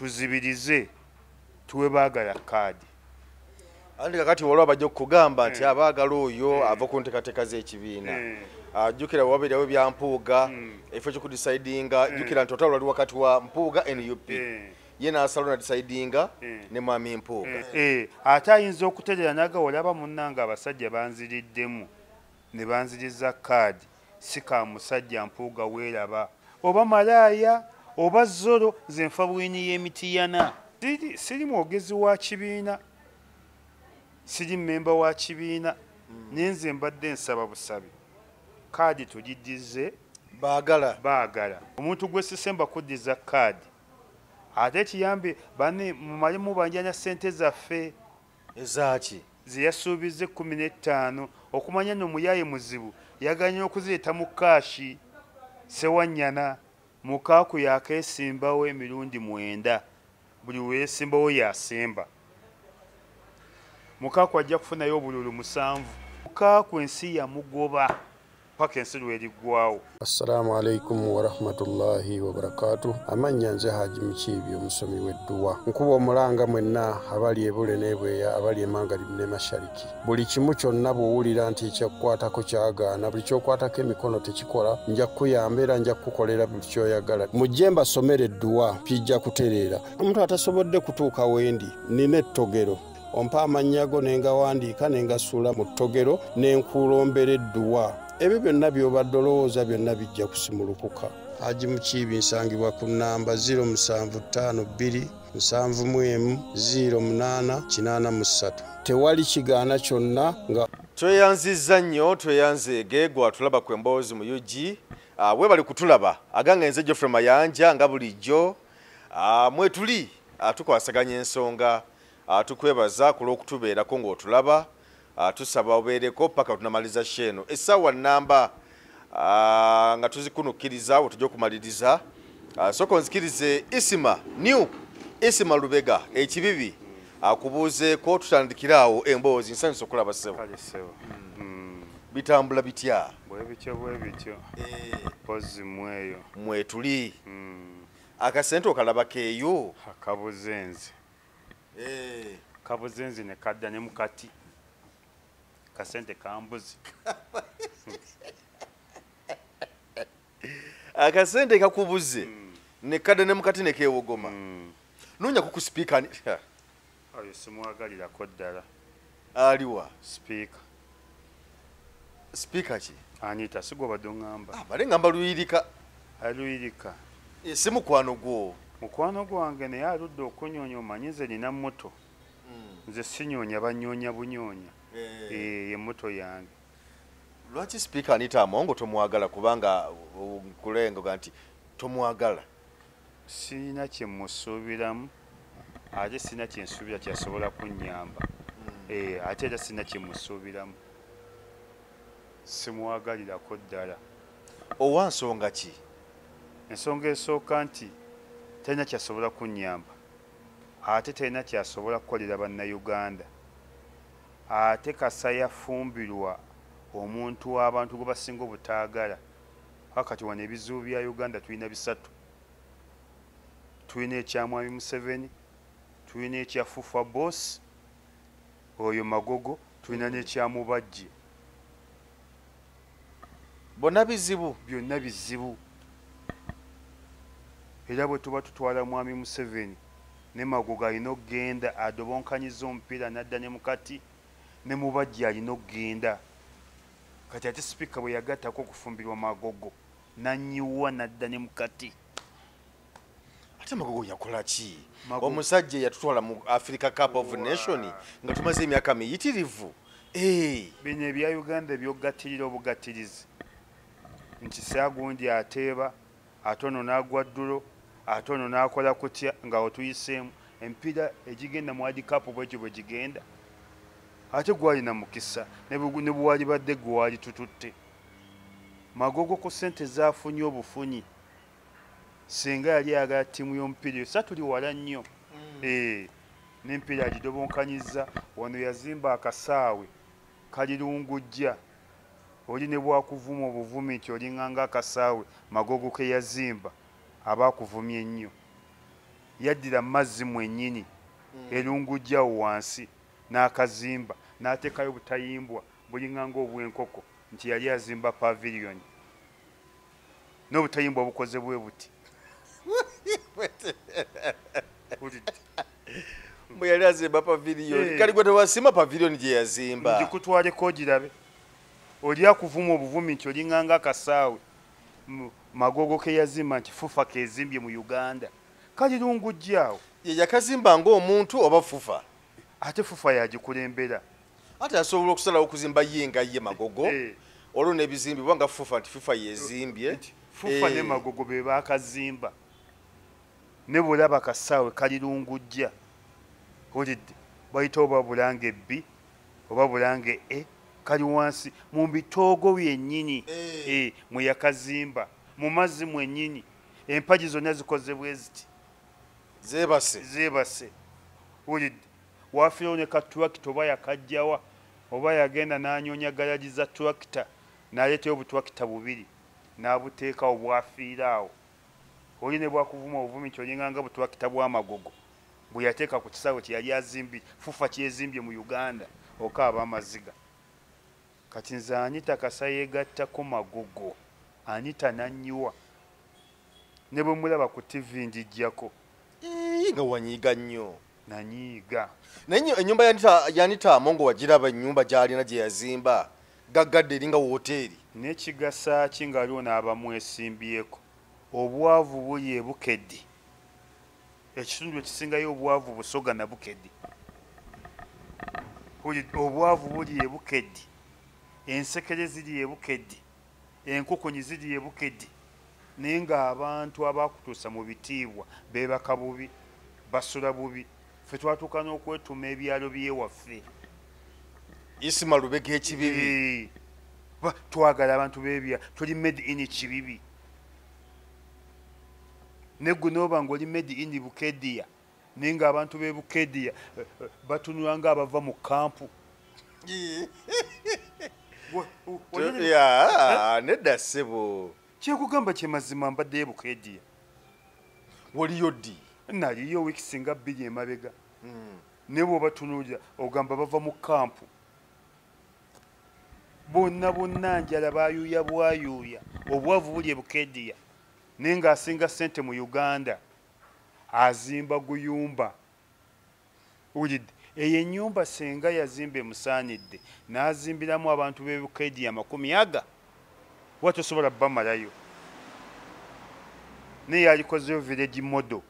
Tuzibirize, tuwe Baagala kaadi. Anti kakati waliwo abajja okukugamba nti abaagala oyo ava ku nteekateeka z'ekibiina. Jjukira wabeerawo ebya Mpuuga, ekifo ky'okudecidinga, jjukira nti olutalo lwali wakati wa Mpuuga NUP, ye n'asalawo nadecidinga ne Mwami Mpuuga. Ate ayinza okutereera naga olaba munnange abasajja banziriddemu ne banziriza kaadi, si ka musajja Mpuuga weeraba oba malaaya oba zoro, nze nfa bwini y'emitiyana. Siri mwogezi wa kibiina, siri mmemba wa kibiina, naye nze mbadde nsaba busabi kaadi tugiddize Baagala. Baagala. Omuntu gwe sisemba kuddiza kaadi, ate ekiyambe banne mumale mubanjanya ssente zaffe. Ezaaki? Ze yasuubizza 15. Okumanya nno muyaaye muzibu, yaganye okuzireeta mu cash. Sewanyana Mukaaku yakeesimbawo emirundi 9, buli lwe yeesimbawo y'asemba. Mukaaku ajja kufunayo obululu 7. Mukaaku ensi yamugoba paka ensi lw'eriggwaawo. Assalaamu alaikum warahmatullahi wabarakatuh. Amannya nze Haji Mukiibi, omusomi w'edduwa. Nkuba omulanga mwenna abali ebule n'ebweya, abali emangalibi ne mashariki. Buli kimu kyonna bw'owulira nti ekyakukwatako kyagaana, buli ky'okwatako emikono tekikola, nja kukuyamba era nja kukukolera buli ky'oyagala. Mujje mbasomere edduwa, kijja kutereera. Omuntu atasobodde kutuuka wendi, nnina ettogero. Ompa amannya go ne ngawandiika ne ngasuula mu ttogero ne nkulombera edduwa. Ebyo byonna by'obadde olowooza byonna bijja kusimulukuka. Haji Mukiibi nsangibwa ku nnamba 0752 71 08 83. Tewali kigaana kyonna nga. Tweyanzizza nnyo, tweyanzeege gwe atulaba ku Emboozi mu UG. Weebale kutulaba. Agange nze Geoffrey Mayanja nga bulijjo. Mwetuli tukwasaganya ensonga, tukwebaza ku lw'okutubeerako ng'otulaba. Tusaba obeereko paka tunamaliza show eno. Essaawa nnamba nga tuzikunukkiriza we tujja okumaliriza. Sooka onzikirize Isima New Isima Lubega ekibibi akubuuzeeko, tutandikire awo emboozi. Nsanyusa okulaba ssebo. Kale ssebo. Bitambula bitya? Bwe bityo bwe bityo. Mpozi mweyo. Mwetuli. Akasente okalabako eyo? Kabuze nze. Kabuze nze ne kadda ne mukati. Kasente kambuzi. Akasente kakubuze ne kadda ne mukati ne keewogoma. Noonya ku sipiika. Oyo simwagalirako ddala. Aliwa? Sipiika. Sipiika ki? Anita, si gwe obadde oŋŋamba. Bale ŋŋamba Luyirika. Luyirika. Si mukwano gwo. Mukwano gwange naye aludde okunyoonya, omanyi nze nina mmoto. Nze sinyoonya, banyoonya bunyoonya. Ye mmoto yange. Lwaki sipiika Anita Amongo tomwagala, kubanga nkulenga nti tomwagala? Sirina kye mmusuubiramu, ate sirina kye nsuubira kyasobola kunnyamba. Ate era sirina kye mmusuubiramu. Simwagalirako ddala. Owa nsonga ki? Ensonga esooka nti talina kyasobola kunnyamba, ate talina kyasobola kukolera Bannayuganda. Ate kasa yafumbirwa omuntu abantu gwe basinga obutaagala. Kati wano ebizibu bya Uganda tulina bisatu. Tulina ekya Mwami Museveni, tulina ekya Fufa Boss oyo Magogo, tulina n'ekya Mubajje. Bonna bizibu? Byonna bizibu. Era bwe tuba tutwala Mwami Museveni ne Magogo alina okugenda adobonkanyiza omupiira n'adda ne mukati, ne Mubajje alina okugenda. Kati ate sipiika bwe yagattako okufumbirwa Magogo n'annyiwa n'adda ne mukati. Ate Magogo yakola ki? Omusajja yatutwala mu Africa Cup of Nation nga tumaze emyaka miyitirivu. Bino ebya Uganda ebyokugattirira obugattirizi nti saagundi ateeba, ate ono n'agwa ddulo, ate ono n'akola kutya, nga otuyiseemu emipiira egigenda mu World Cup bwegyo bwe gigenda. Ate gwalina mukisa ne bwalibadde gwe wali tututte. Magogo ku ssente zaafunye obufunyi, singa yali ayagala ttiimu y'omupiira eyo satuli wala nnyo. N'emipiira agidobonkanyizza. Wano yazimba akasaawe kalirungujja, oli ne bwakuvuma obuvumi nti olinganga akasaawe Magogo ke yazimba, aba akuvumye nnyo. Yaddira mazzi mwennyini erungujjawo wansi n'akazimba n'ateekayo butayimbwa bulinga ng'obw'enkoko nti yali azimba pavilion n'obutayimbwa bukoze bwe buti. Mbu yali azimba pavilion. Kali gwe tewasima pavilion gye yazimba. Ngikutwaleko ogirabe. Oli akuvuma obuvumi nti olinga ng'akasaawe Magogo ke yazimba nti FUFA kezimbye mu Uganda. Kali lungujjaawo. Ye yakazimba ng'omuntu oba FUFA? Ate FUFA yagikulembera. Ate asobola okusalawo okuzimba ye nga ye Magogo olwo n'ebizimbibwa nga FUFA nti FUFA yezimbye. FUFA ne Magogo be baakazimba. Ne bw'olaba akasaawe kali lungujja. Olidde bayita oba Bulange B oba Bulange A kali wansi mu bitoogo byennyini mwe yakazimba mu mazzi mwennyini. Empagi zonna zikoze bwe ziti. Zeebase. Olidde wafiirawo ne ka tulakita oba yakajjawa oba yagenda n'anyonya galagi za tulakita n'aleetayo obutulakita bubiri n'abuteekawo bwafiira awo. Oli ne bwakuvuma obuvumi nti olinga nga butulakita bw'Amagogo bwe yateeka ku kisaawe kye yali azimbye FUFA kyezimbye mu Uganda okaaba amaziga. Kati nze Anita kasa yeegattako Magogo, Anita n'annyiwa ne bwe mulaba ku TV njijjako. Nga wanyiiga nnyo. Nanyiiga. Naye ennyumba ya Anita Amongo wagiraba ennyumba gy'alina gye yazimba gaggadde eringa wooteeri. N'ekigasa ki nga waliwo n'abamwesimbyeko. Obwavu buli e Bukedde. Ekitundu ekisingayo obwavu Busoga na Bukedde. Obwavu buli e Bukedde. Ensekere ziri e Bukedde. Enkukunyi ziri e Bukedde. Naye ng'abantu abakutuusa mu bitiibwa beebaka bubi, basula bubi. Ffe twatuuka n'okwetuma ebyalo by'ewaffe. Isima Lubega ekibibi. Twagala abantu b'ebya tuli made in Kibibi. Ne gwe n'oba ng'oli made in Bukedia naye ng'abantu b'e Bukedia batunula ng'abava mu kampu. Nedda ssebo. Kyekugamba kye mazima mbadde e Bukedia. Waliyo ddi? Naliyo wiiki singa 2 emabega. Ne bw'obatunuulira ogamba bava mu kampu. Bonna bonna njala bayuuya bwayuuya. Obwavu buli e Bukedia. Naye ng'asinga ssente mu Uganda azimba guyumba. Owulidde eyo ennyumba senga yazimba emusaanidde n'azimbiramu abantu b'e Bukedia 20 wa tosobola bamalayo. Naye yalikozeyo village model.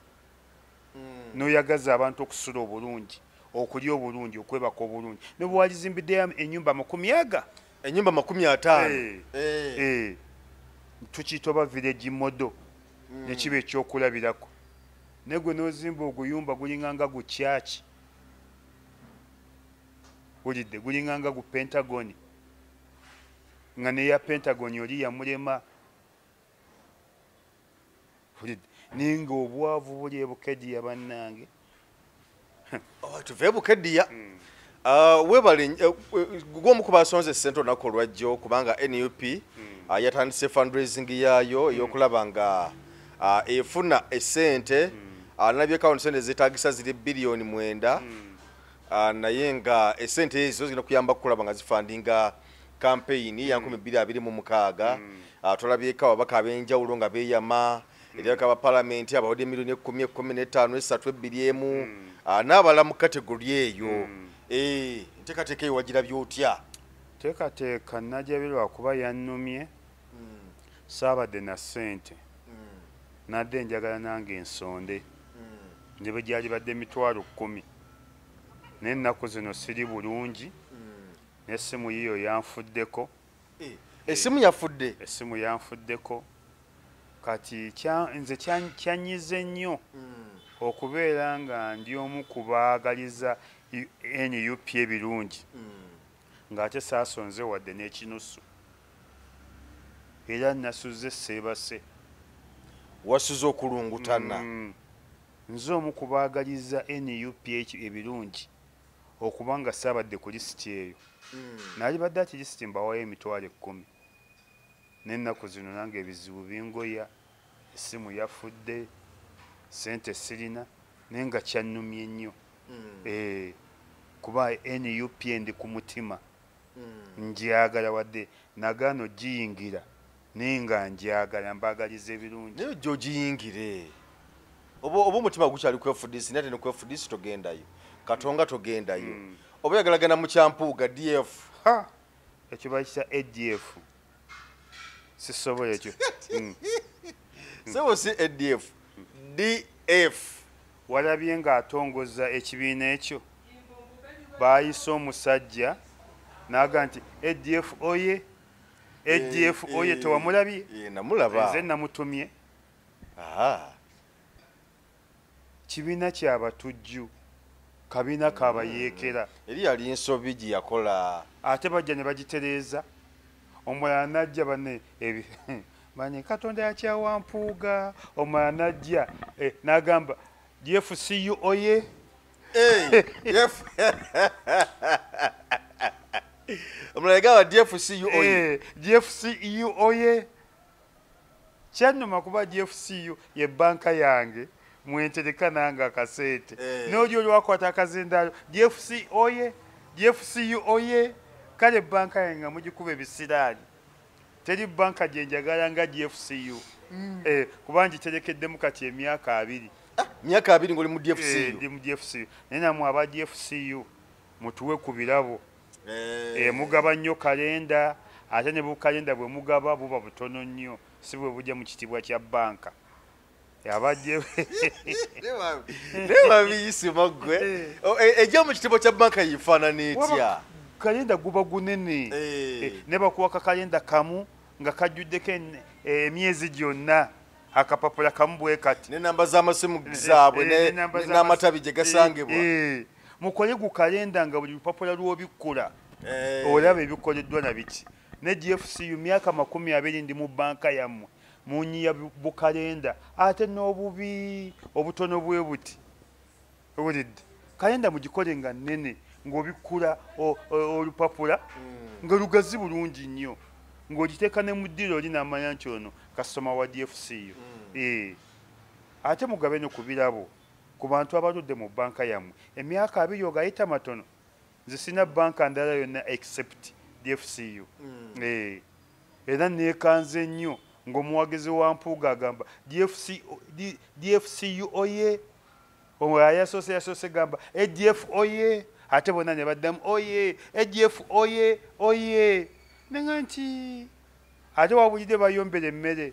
N'oyagaza abantu okusula obulungi, okulya obulungi, okwebaka obulungi. Ne bwe walizimbiddeyo ennyumba 20. Ennyumba 50. Tukiyita oba village model. Ne kiba ekyokulabirako. Naye gwe n'ozimba oguyumba gulinga nga gu kyaki. Owulidde gulinga nga gu Pentagon. Nga n'eya Pentagon oli yamulema. Owulidde naye ng'obwavu buli e Bukedia bannange. Tuve e Bukedia. Webale gw'omu ku basonze ssente olunaku olwajjo kubanga NUP yatandise fundraising yaayo ey'okulaba nga efuna essente. Nalabyeko ssente zeetaagisa ziri biliyoni 9 naye nga essente ezo zigenda kuyamba kukulaba nga zifundinga campaign ya 2026. Tulabyeko ababaka ab'enjawulo nga beeyama eryaka aba palamenti abawadde miliyoni 10, 15, 3, 2 n'abalala mu kategori eyo. Enteekateeka eyo wagirabye otya? Teekateeka najjabye lwakuba yannumye. Saabadde na ssente. Nadde njagala nange ensonde. Ne bwe gyali badde 10,000. Naye ennaku zino siri bulungi. N'essimu yiyo yanfuddeko. Essimu yafudde? Essimu yanfuddeko. Kati nze kyanyize nnyo okubeera nga ndi omu ku baagaliza NUP ebirungi ng'ate saasonze wadde n'ekinusu. Era nasuze seebase. Wasuze okulungutana. Nze omu ku baagaliza NUP ebirungi okuba nga saabadde ku lisiti eyo. Nalibadde ati lisiti mbawayo 10,000. N'ennaku zino nange ebizibu bingoya, essimu yafudde, ssente sirina. Naye nga kyannumye nnyo. Kuba NUP ndi ku mutima. Njagala wadde nagaano giyingira naye nga njagala mbaagaliza ebirungi. Naye ojja ogiyingire. Oba omutima gukyali ku FDC naye ate ne ku FDC togendayo. Katonga togendayo. Oba yagalagana mu kyampuuga DF. Ha! Ekyo bakiyita ADF. Sisobola ekyo. Sebo si ADF. DF. Walabye ng'atongoza ekibiina ekyo. Baayise omusajja n'agamba nti ADF oye, ADF oye, tewamulabye? Namulaba. Nze namutumye. Kibiina ky'abatujju, kabiina k'abayeekera. Eri yali nsobi gye yakola. Ate bajja ne bagitereeza. Omulala n'ajja banne bane Katonda yakyawa Mpuuga. Omulala n'ajja n'agamba DFCU oye. Omulala yagamba DFCU oye. DFCU oye. Kyannuma kuba DFCU ye banka yange mwentereka nange akasente. N'oli oli wakwata akazindaalo DFC oye, DFCU oye. Kale banka yange nga mugikuba ebisiraani. Teri banka gye njagala nga DFCU. Kuba ngiterekeddemu kati emyaka 2. Myaka 2 ng'oli mu DFCU? Ndi mu DFCU. Naye nammwe aba DFCU mutuwe ku birabo. Mugaba nnyo kalenda, ate ne bukalenda bwe mugaba buba butono nnyo, si bwe bujja mu kitiibwa kya banka. Naye babiyisima ggwe. Ejja mu kitiibwa kya banka yifaanana etya? Kalenda guba gunene. Ne bakuwa kakalenda kamu nga kajjuddeko emyezi gyonna. Akapapula kamu bwe kati. N'ennamba z'amasimu zaabwe n'amatabi gye gasangibwa. Mukole gukalenda nga buli lupapula lw'obikkula. Olaba ebikoleddwa na biki. Ne DFCU myaka 20 ndi mu banka yammwe. Munyiya bukalenda ate n'obubi obutono bwe buti. Owulidde? Kalenda mugikole nga nnene ng'obikkula olupapula nga lugazi bulungi nnyo. Ng'ogiteeka ne mu ddiiro oli n'amanya nti ono kasitoma wa DFCU. Ate mugabe no ku birabo ku bantu abaludde mu banka yammwe. Emyaka 2 ogayita matono. Nze sina banka ndala yonna except DFCU. Era neekanze nnyo ng'omuwagizi wa Mpuuga agamba DFCU oye. Omulala yasoose gamba ADF oye. Ate bonna ne baddamu oye, ADF oye, oye. Nenga nti ate wabulidde bayombera emmere.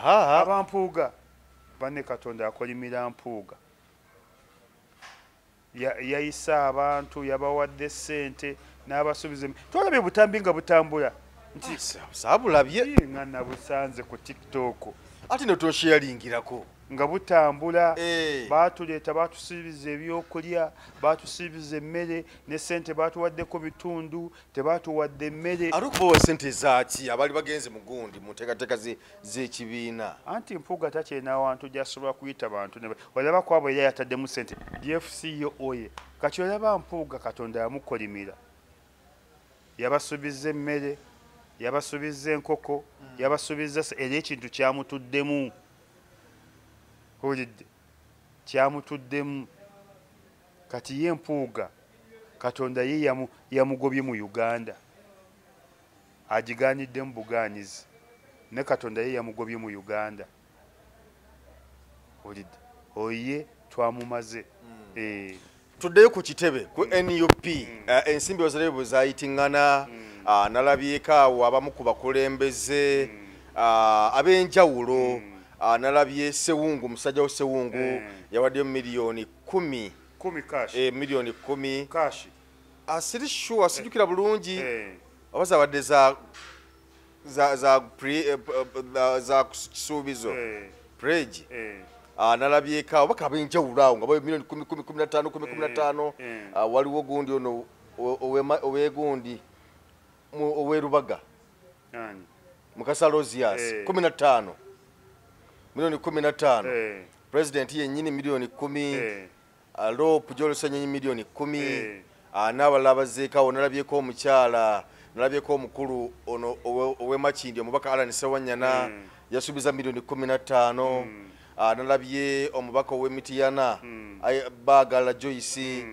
Abampuuga banne Katonda akolimira Mpuuga. Yayisa abantu, yabawadde ssente n'abasuubiza. Twalabye butambi nga butambula. Nti saabulabye. Nga nabusanze ku TikTok. Ate ne tosharingirako. Nga butambula, baatuleeta baatusuubiza ebyokulya, baatusuubiza emmere, ne ssente baatuwaddeko bitundu, tebaatuwadde emmere. Ate okubawa ssente zaaki abaali bagenze mu gundi mu nteekateeka z'ekibiina? Anti Mpuuga takyalina wantu gy'asobola kuyita bantu. Olaba kwabo era yataddemu ssente. DFCU oye. Kati olaba Mpuuga Katonda yamukolimira. Yabasuubiza emmere, yabasuubiza enkoko, yabasuubiza era ekintu kyamutuddemu. Owulidde? Kyamutuddemu. Kati ye Mpuuga Katonda ye yamugobye mu Uganda. Agigaanidde mu bugaanizi. Ne Katonda ye yamugobye mu Uganda. Owulidde? Oye twamumaze. Tuddeyo ku kitebe ku NUP. Ensimbi ozalabye bwe zaayitingana, nalabyeko awo abamu ku bakulembeze ab'enjawulo. Nalabye Sewungu, musajja wa Sewungu yawaddeyo miliyoni 10. 10 cash. Miliyoni 10 cash. Siri sure, sijjukira bulungi. Oba zabadde za kisuubizo. Pledge. Nalabyeko awo baka ab'enjawulo awo nga bawe miliyoni 10, 10, 15, 10, 15. Waliwo gundi ono owegundi ow'erubaga. Mukasa Rosius 15. Milioni 15. President yennyini milioni 10. Lop Jolson yennyini milioni 10. N'abalala bazzeeko nalabyeko omukyala, nalabyeko omukulu ono ow'e Makindye omubaka Allan Ssewanyana yasuubiza milioni 15. Nalabye omubaka ow'emitiyana Baagala Joyce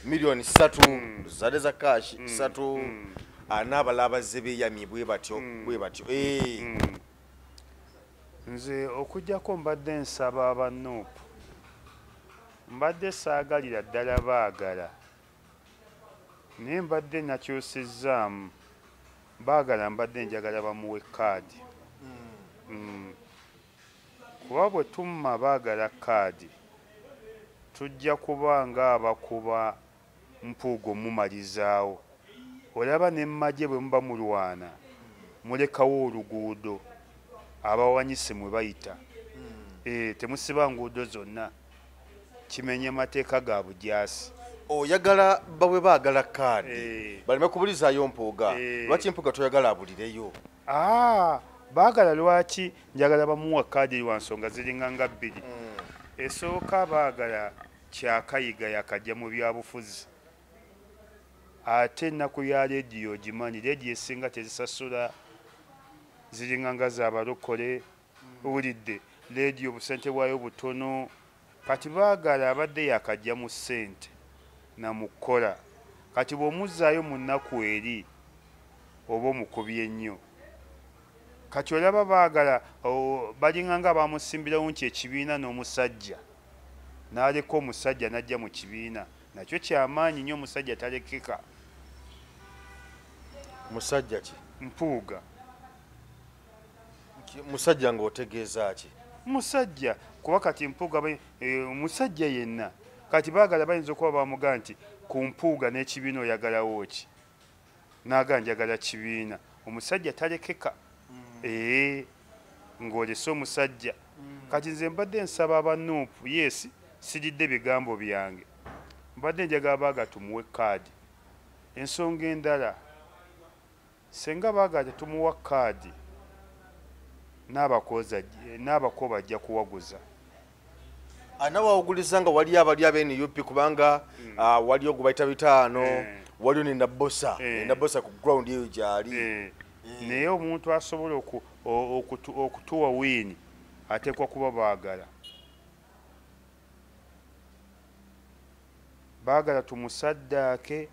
miliyoni 3 zade za cash 3, n'abalala abazze beeyamye bwe batyo bwe batyo. Nze okujjako mbadde nsaba aba NUP, mbadde saagalira ddala Baagala, naye mbadde nakyusizzaamu. Baagala mbadde njagala bamuwe kaadi, kuba bwe tumma Baagala kaadi tujja kuba ng'abakuba Mpuuga omumalizaawo. Olaba ne mmagye bwe muba mulwana mulekawo oluguudo abawanyise mwe bayita, temusiba nguudo zonna, kimenya mateeka ga bujaasi. Oyagala bawe Baagala kaadi baleme kubulizaayo Mpuuga? Lwaki Mpuuga toyagala abulireyo? Baagala lwaki njagala bamuwa kaadi? Lwa nsonga ziringa nga bbiri. Esooka, Baagala kyakayiga, yakajja mu byabufuzi, ate ennaku ya leediyo ogimanyi, leediyo esinga tezisasula, ziringa nga zabalokole. Owulidde, leediyo obusente bwayo butono. Kati Baagala abadde yakajja mu ssente namukola, kati bw'omuzzaayo mu nnaku eri oba omukubye nnyo. Kati olaba Baagala balinga nga bamusimbirawo nti ekibiina n'omusajja, n'aleka omusajja n'ajja mu kibiina, nakyo kyamaanyi nnyo. Omusajja talekeka. Musajja ki? Mpuuga. Musajja ng'otegeeza ki? Musajja kuba kati Mpuuga omusajja yenna. Kati Baagala bayinza okuba bamugaa nti ku Mpuuga n'ekibiina oyagalawo ki, naaga njagala kibiina. Omusajja talekeka, ng'olese omusajja. Kati nze mbadde nsaba aba NUP, yes, siridde bigambo byange, mbadde njagala Baaga tumuwe kaadi. Ensonga endala, senga Baagala tetumuwa kaadi, n'abakooba ajja kuwaguza. Anawawuguliza nga wali abali aba NUP, kubanga waliyo gwe bayita bitaano, waliyo ne Nabosa, Nabosa ku ground eyo gyali. Naye omuntu asobola okutuwa win ateekwa kuba Baagala. Baagala tumusaddaake,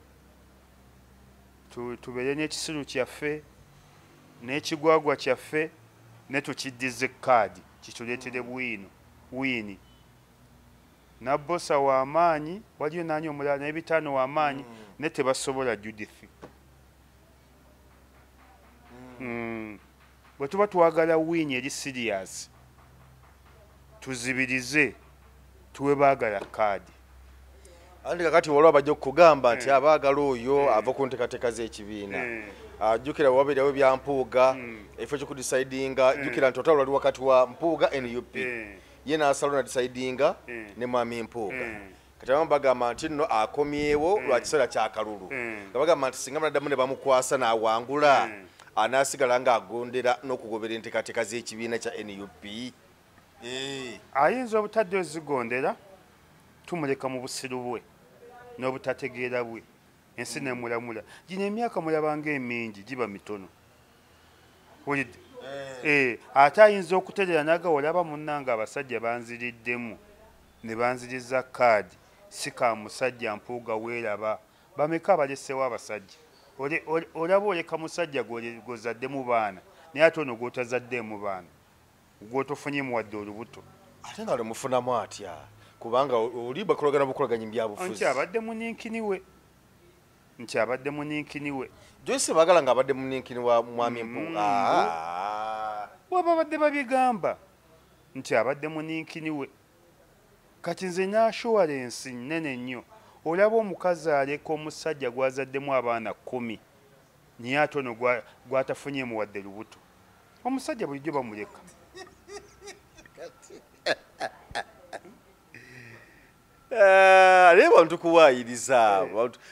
tubeere n'ekisiru kyaffe n'ekigwagwa kyaffe, ne tukiddiza ekaadi kituleetere bwino win. Nabosa w'amaanyi, waliyo naani omulala n'ebitaano w'amaanyi, ne tebasobola Judith. Bwe tuba twagala win eri serious, tuzibirize, tuwe Baagala kaadi. Andi kakati waliwo abajja okukugamba nti abaagala oyo ava ku nteekateeka z'ekibiina. Jjukira wabeerawo ebya Mpuuga, ekifo ky'okudecidinga, jjukira nti olutalo lwali wakati wa Mpuuga, NUP, ye n'asalawo nadecidinga ne mwami Mpuuga. Kati abamu bagamba nti nno akomyewo lwa kiseera kyakalulu, nga bagamba nti singa banaddamu ne bamukwasa n'awangula, anaasigala ng'agondera n'okugobera enteekateeka z'ekibiina kya NUP. Ayinza obutadde ozigondera, tumuleka mu busiru bwe n'obutategeera bwe, ensi nemulamula. Gino emyaka mulabanga emingi, giba mitono. Wulidde? Ate ayinza okuterera naga, olaba munnange abasajja banziriddemu ne banziriza kaadi, si ka musajja Mpuuga. Weeraba bameka abalesewo abasajja? Olaba oleka musajja gwozaddemu baana, naye ate ono gw'otazaddeemu baana, gw'otofunyemu wadde olubuto. Ate nga lwemufunamu atya, kubanga oli bakolagana bukolaganyi byabufuzi? Nti abadde muninkini we, nti abadde muninkini we. Joyce Bagala nga abadde muninkini wa mwami Mpuuga? Waba badde babigamba nti abadde muninkini we. Kati nze n'assurance nnene nnyo, olaba omukazi aleka omusajja gw'azaddemu abaana 10, naye ate ono gw'atafunyemu wadde lubuto. Omusajja bulijjo bamuleka. Naye bantu kuwaayiriza,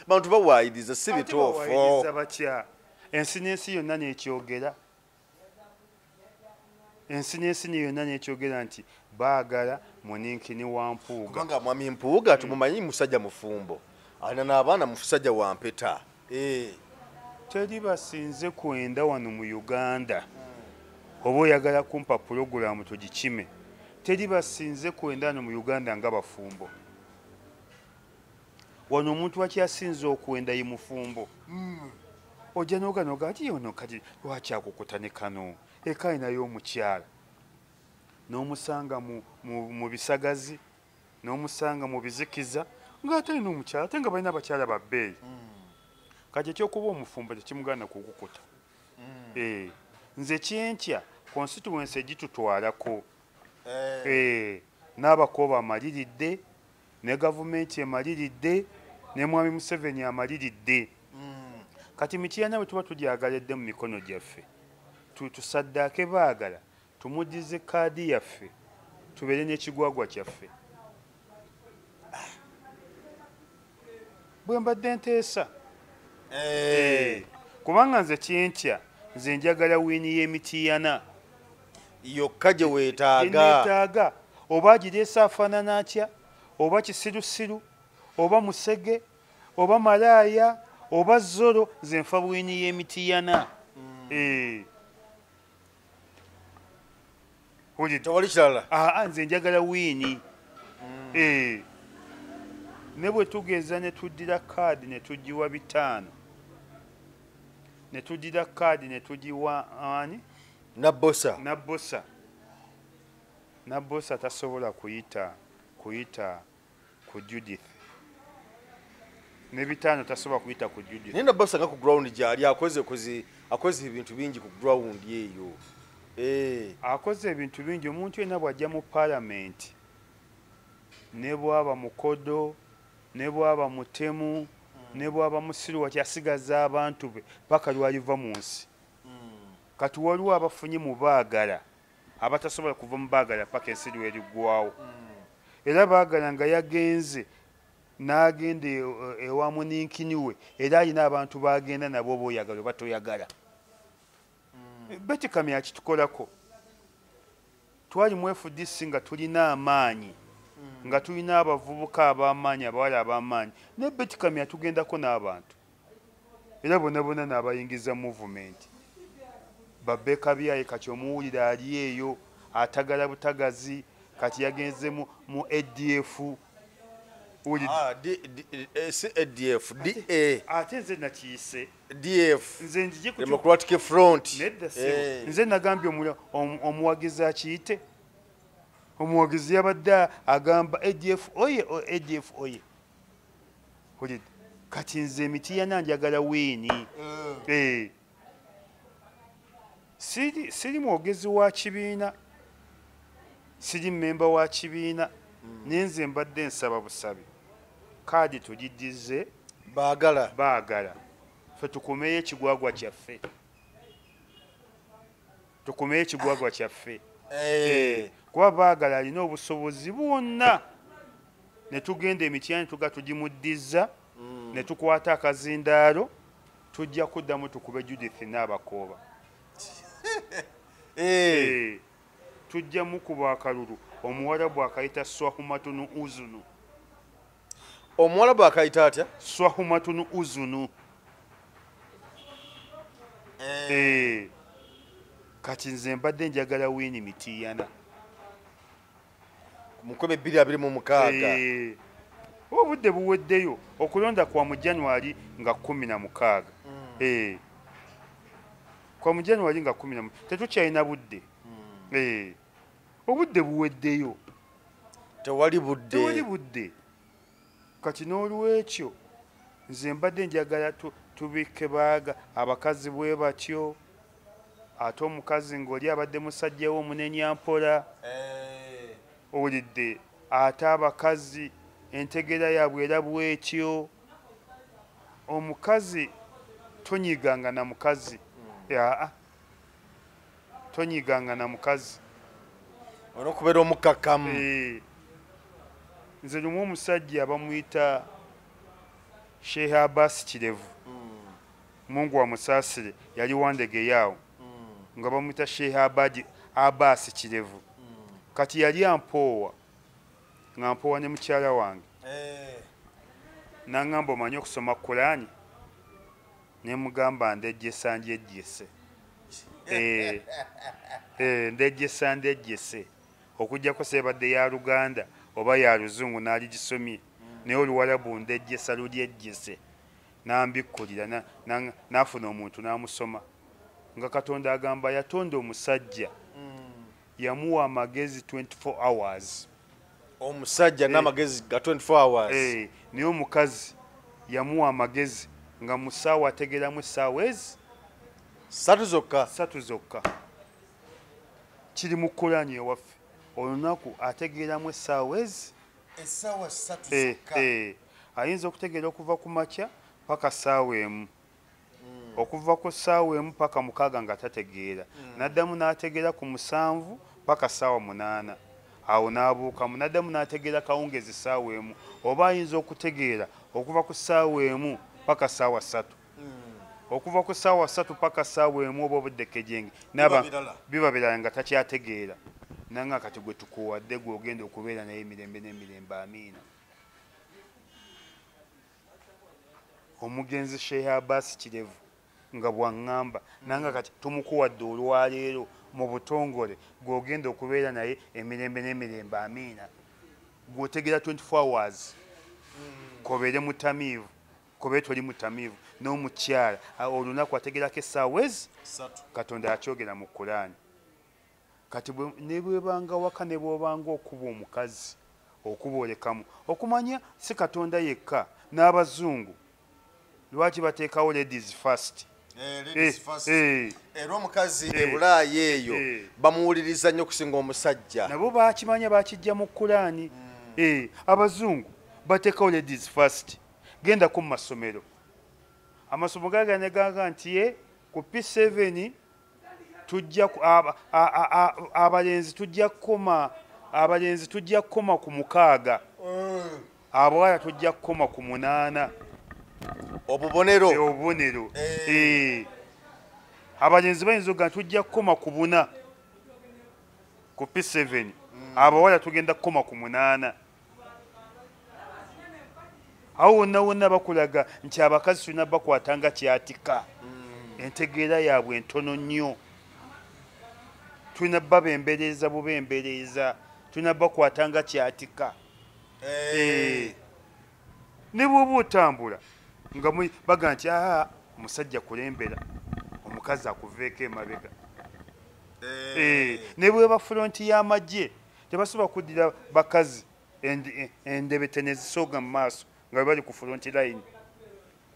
bantu bawaayiriza si bituufu. Bawaayiriza batya? Ensi n'ensi yonna n'ekyogera, ensi n'ensi yonna n'ekyogera nti Baagala muninkini wa Mpuuga. Kubanga mwami Mpuuga tumumanyi musajja mufumbo, alina n'abaana, musajja wa mpeta. Teri basinze kwenda wano mu Uganda. Oba oyagala kumpa pulogulaamu tugikime, Teri basinze kwenda no mu Uganda nga bafumbo. Wano omuntu akyasinze okwenda ye mufumbo. Ojja n'oganoga ati ono kati lwaki akukuta ne kano eka alinayo omukyala n'omusanga mu bisagazi n'omusanga mu bizikiza ng'ate alina omukyala ate nga balina abakyala ba bbeeyi. Kati ekyokuba omufumbo tekimugaana kukukuta. Nze kyenkya constituency egitutwalako n'abakooba amaliridde ne gavumenti emaliridde ne Mwami Museveni amaliridde. Kati Mityana bwe tuba tugyagaledde mu mikono gyaffe tusaddaake baagala tumuddize kaadi yaffe tubeere n'ekigwagwa kyaffe. Bwe mbadde nteesa kubanga nze kyenkya nze njagala wiini y'Emityana yokka gye weetaaga. Oba agireese afaanana atya, oba kisirusiru, oba musege, oba malaaya, oba zoro, nze nfa wiini y'Emityana. Tewali kirala. Nze njagala wiini. Ne bwe tugeza ne tuddira kaadi ne tugiwa 5 ne tuddira kaadi ne tugiwa ani Nabbosa. Nabbosa tasobola kuyita ku Judith. Ne 5 tasobola kuyita ku Judith. Naye Nabbosa nga ku ground gy'ali akoze ebintu bingi ku ground eyo. Akoze ebintu bingi. Omuntu yenna bw'ajja mu paalamenti ne bw'aba mukodo ne bw'aba mutemu ne bw'aba musiru wakyasigaza abantu be paka lwaliva mu nsi. Kati waliwo abafunye mu baagala abatasobola kuva mu baagala paka ensi lweriggwawo. Era baagala nga yagenze n'agenda ewa muninkini we era alina abantu bagenda nabo oba oyagala oba toyagala. Betty Kamya akitukolako. Twali mu FDC nga tulina amaanyi, nga tulina abavubuka ab'amaanyi, abawala ab'amaanyi, ne Betty Kamya tugendako n'abantu era bonna bonna n'abayingiza movement. Babeka byaye kati omuwulira ali eyo atagala butagazi, kati yagenze mu ADF. ADF DA. Ate nze nakiyise DF, nze nzije ku Democratic Front. Nze nagambye omuwagizi akiyite. Omuwagizi yabadde agamba ADF oye ADF oye. Kati nze Mityana njagala wiini. Siri mwogezi wa kibiina, siri mmemba wa kibiina, nenze mbadde nsaba busabi kaadi tugiddize baagala ffe tukumeyo ekigwagwa kyaffe. Tukumeyo ekigwagwa kyaffe. Kuba baagala alina obusobozi bwonna ne tugenda Emityana tuga tugimuddiza ne tukwata akazindaalo tujja kuddamu tukube Judith n'abakooba. Tujja mukuba akalulu. Omuwarabu akayita swahumatunu uzunu. Omuwarabu akayita atya? Swahumatunu uzunu. Kati nze mbadde njagala wiini Mityana mu 2026. Obudde buweddeyo. Okulonda kwa mu January nga 16. Kwa mu January nga 16 tetukyalina budde. Obudde buweddeyo. Tewali budde. Tewali budde. Kati n'olwekyo nze mbadde njagala tubikke baaga abakazi bwe batyo, ate omukazi ng'oli abadde musajja we omunenya mpola. Owulidde ate abakazi entegeera yaabwe era bwetyo. Omukazi tonyiganga na mukazi. Tonyiganga na mukazi. Olw'okubeera omukakkamu. Nze lumu omusajja bamuyita Sheikh Abbas Kirevu. Mungu amusaasire, yali Wandegeya nga bamuyita Sheikh Abbas Kirevu. Kati yali ampoowa nga mpoowa ne mukyala wange. N'angamba omanyi okusoma Kulaani, ne mugamba ndejjesa njejjese. Ndejjesa ndejjese. Okuggyako seebadde ya Luganda oba ya Luzungu n'aligisomye, naye Oluwalabu ndejjesa lulyejjese, n'ambikkulira, n'afuna omuntu n'amusoma. Nga Katonda agamba yatonda omusajja, yamuwa amagezi 24 hours. Omusajja n'amagezi ga 24 hours. Naye omukazi yamuwa amagezi nga mu ssaawa ategeeramu essaawa ezi ssatu zokka. Ssatu zokka. Kiri mu Kulaani ewaffe. Olunaku ategeeramu essaawa ezi essaawa ssatu zokka. Ayinza okutegeera okuva ku makya paka ssaawa emu. Okuva ku ssaawa emu paka 6 nga tategeera. N'addamu n'ategeera ku 7 paka ssaawa 8. Awo n'abuukamu, n'addamu n'ategeera kawungezi ssaawa emu. Oba ayinza okutegeera okuva ku ssaawa emu paka ssaawa 3. Okuva ku ssaawa 3 paka ssaawa emu oba obudde kejenge. Biba birala nga takyategeera. Nanga kati gwe tukuwadde gwe ogenda okubeera naye emirembe n'emirembe, amiina. Omugenzi Sheikh Abbas Kirevu nga bw'aŋŋamba, nanga kati tumukuwadde olwaleero mu butongole gwe ogenda okubeera naye emirembe n'emirembe, amiina. Gw'otegeera 24 hours. Kobeere mutamiivu, kobeere toli mutamiivu, n'omukyala olunaku ategeerako essaawa ezi Katonda akyogera mu Kulaani. Kati ne bwebanga waka ne bw'obanga okuba omukazi okuboolekamu okumanya si Katonda yekka n'abazungu lwaki bateekawo ladies first. Ladies first. Era omukazi e Bulaaya eyo bamuwuliriza nnyo okusinga omusajja. Nabo bakimanya bakijja mu Kulaani. Abazungu bateekawo ladies first. Genda ku masomero. Amasomo gagane gaga nti ye ku P7 tujja abalenzi tujja kukoma, abalenzi tujja kukoma ku 6. Abawala tujja kukoma ku 8. Obubonero. Obubonero. Abalenzi bayinza okugamba tujja kukoma ku 4 ku P7. Abawala tugenda kukoma ku 8. Awo wonna wonna bakulaga nti abakazi tulina bakwata nga kyatika. Entegeera yaabwe ntono nnyo. Tulina babembereza bubembereza, tulina bakwata nga kyatika. Ne bw'oba otambula nga baga nti omusajja kulembera, omukazi akuveeko emabega. Ne bw'eba fulonti y'amagye tebasobola kuddira bakazi endebete ne zisooga mu maaso nga bali ku front line.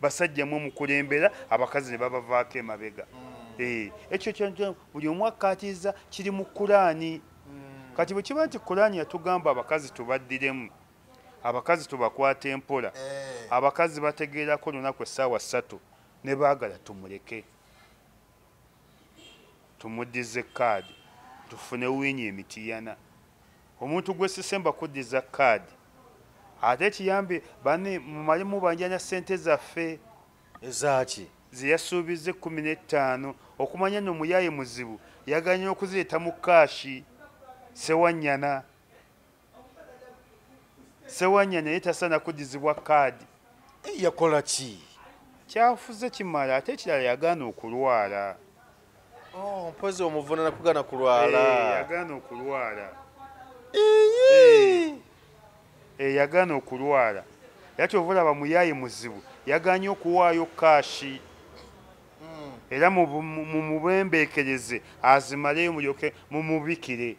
Basajja mwe mukulembera, abakazi ne babavaako emabega. Ekyo kyo buli omu akkaatiriza kiri mu Kulaani. Kati bwe kiba nti Kulaani yatugamba abakazi tubaddiremu, abakazi tubakwate empola, abakazi bategeerako olunaku essaawa 3 ne baagala tumuleke, tumuddize kaadi, tufune wiini emitiyana. Omuntu gwe sisemba kuddiza kaadi ate kiyambe banne mumale mubanjanya ssente zaffe ezaaki ze yasuubiza 15. Okumanya nno muyaaye muzibu yaganye okuzireeta mu kaashi. Sewanyana ye tasaana kuddizibwa kaadi. Yakola ki? Kyafuze kimala, ate ekirala yagaana okulwala. Mpozi omuvunana kugaana kulwala. Yagaana okulwala. Yagaana okulwala. Era kyova olaba muyaaye muzibu yagaanye okuwaayo kaashi. Era mumubembeekereze azimaleyo mulyoke mumubikire.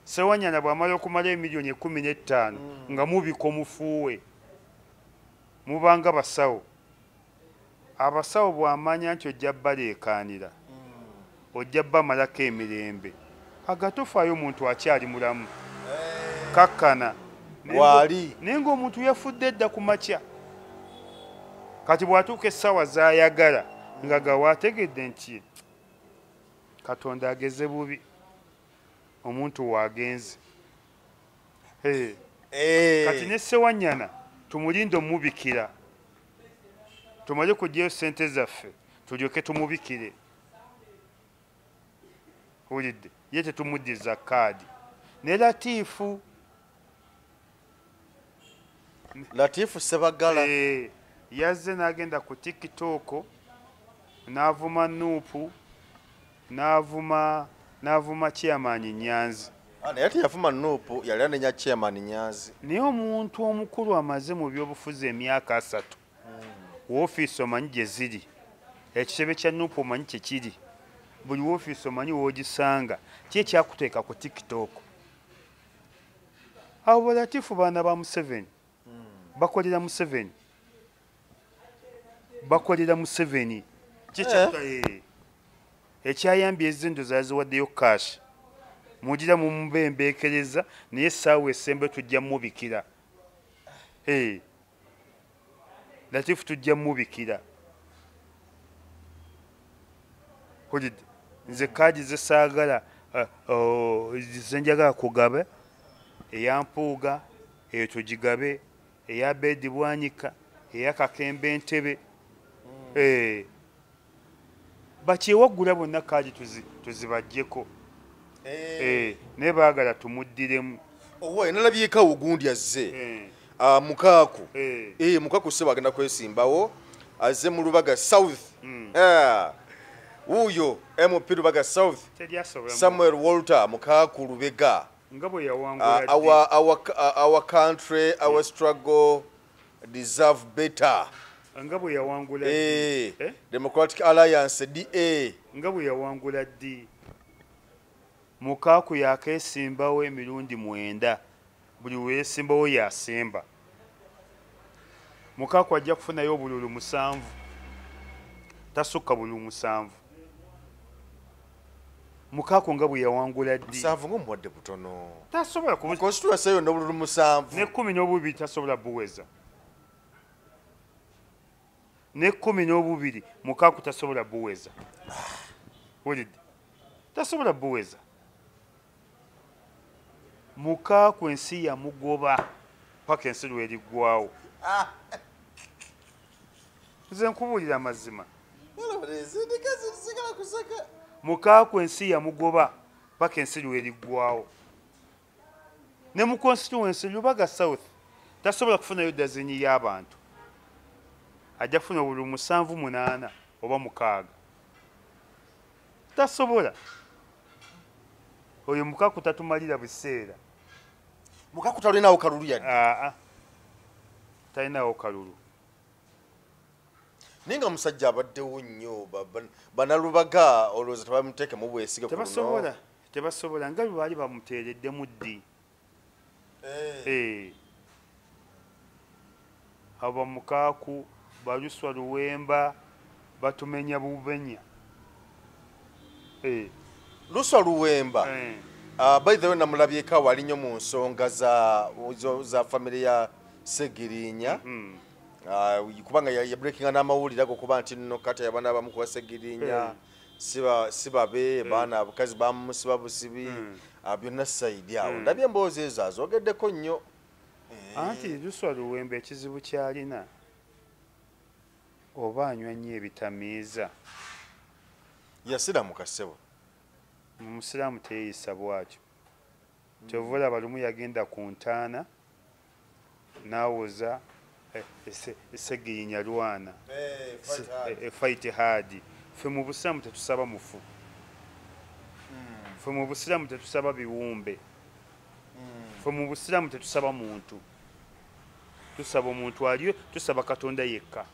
Sewanyana bw'amala okumala emiliyoni 15 nga mubika omufuuwe, mubanga basawo. Abasawo bw'amanya nti ojja baleekaanira, ojja bamalako emirembe, agatofaayo omuntu akyali mulamu. Kakkana. Naye ng'omuntu yafudde edda ku makya. Kati bw'atuuka essaawa z'ayagala nga gawaategedde nti Katonda ageze bubi, omuntu waagenze. Kati ne Sewanyana tumulinde omubikira, tumale kuggyayo ssente zaffe tulyoke tumubikire. Owulidde? Ye tetumuddiza kaadi. Ne Latiifu Latiifu Sebagala yazze n'agenda ku TikTok n'avuma Nuupu, n'avuma N'avuma chairman Nyanzi. Naye ate yavuma NUP, yali anenya chairman Nyanzi. Naye omuntu omukulu amaze mu byobufuzi emyaka 3. Woofiisi omanyi gye ziri, ekitebe kya NUP omanyi kye kiri, buli woofiisi omanyi w'ogisanga, ki ekyakuteeka ku TikTok? Abo balatifu baana ba Museveni, bakolera Museveni, bakolera Museveni. Ekyayambye ezindo zaziwaddeyo cash, mugira mumubembeekereza, naye essaawa esembe tujja mubikira. Latifu tujja mubikira. Hulidde nze kaadi zesaagala zenjagala kugaba, eya Mpuuga eyo tugigabe, eya Bedi Bwanika, eya Kakembe Entebe. Bakyewaggula bonna kaadi tuzibaggyeko. Naye baagala tumuddiremu. Owa nalabyeko ogundi azze Mukaaku. Mukaaku ssebo agenda kwesimbawo, azze mu Lubaga South. Wuuyo MP Lubaga South, Samuel Walter Mukaaku Lubega. Nga bwe yawangula Our country, our struggle deserve better. Nga bwe yawangula Democratic Alliance DA. Nga bwe yawangula ddi. Mukaaku yakeesimbawo emirundi 9, buli weesimbawo yasimba. Mukaaku ajja kufunayo obululu 7, tasukka bululu 7. Mukaaku nga bwe yawangula ddi. 7 ng'omuwadde butono. Tasobola kubu constituency yonna obululu 7. Ne 12 tasobola buweza. Ne 12 Mukaaku tasobola buweza. Wulidde? Tasobola buweza. Mukaaku ensi yamugoba paka ensi lweriggwawo. Nze nkubuulira amazima. Mukaaku ensi yamugoba paka ensi lweriggwawo. Ne mu constituency Lubaga South tasobola kufunayo dazini y'abantu. Ajja kufuna obululu 7, 8 oba 6. Tasobola. Oyo Mukaaku tatumalira biseera. Mukaaku talinawo kalulu yadde. Talinawo kalulu. Naye nga musajja abaddewo nnyo, Bannalubaga olowooza tebamuteekemu bwesige ku luno. Tebasobola, tebasobola nga bwe baali bamuteereddemu ddi. Abo Mukaaku, Baluswa Luwemba batumenya bubenya. Luswa Luwemba. By the way namulabyeko wali nnyo mu nsonga za family ya Segirinya. Kubanga ya breakinga n'amawulire ago kuba nti nno kati abaana abamu ku Segirinya si babe, baana abakazi bamusiba busibi, byonna sayidi awo. Ndabye emboozi ezo azoogeddeko nnyo. Anti Luswa Luwemba ekizibu ky'alina oba anywa nnyo ebitamiiza. Yasiramuka ssebo. Omusiraamu teyeeyisa bw'atyo. Kyova olaba lumu yagenda ku ntaana n'awoza Segirinya lwana, fight hard. Ffe mu busiraamu tetusaba mufu. Ffe mu busiraamu tetusaba biwumbe. Ffe mu busiraamu tetusaba muntu. Tusaba omuntu aliyo, tusaba Katonda yekka.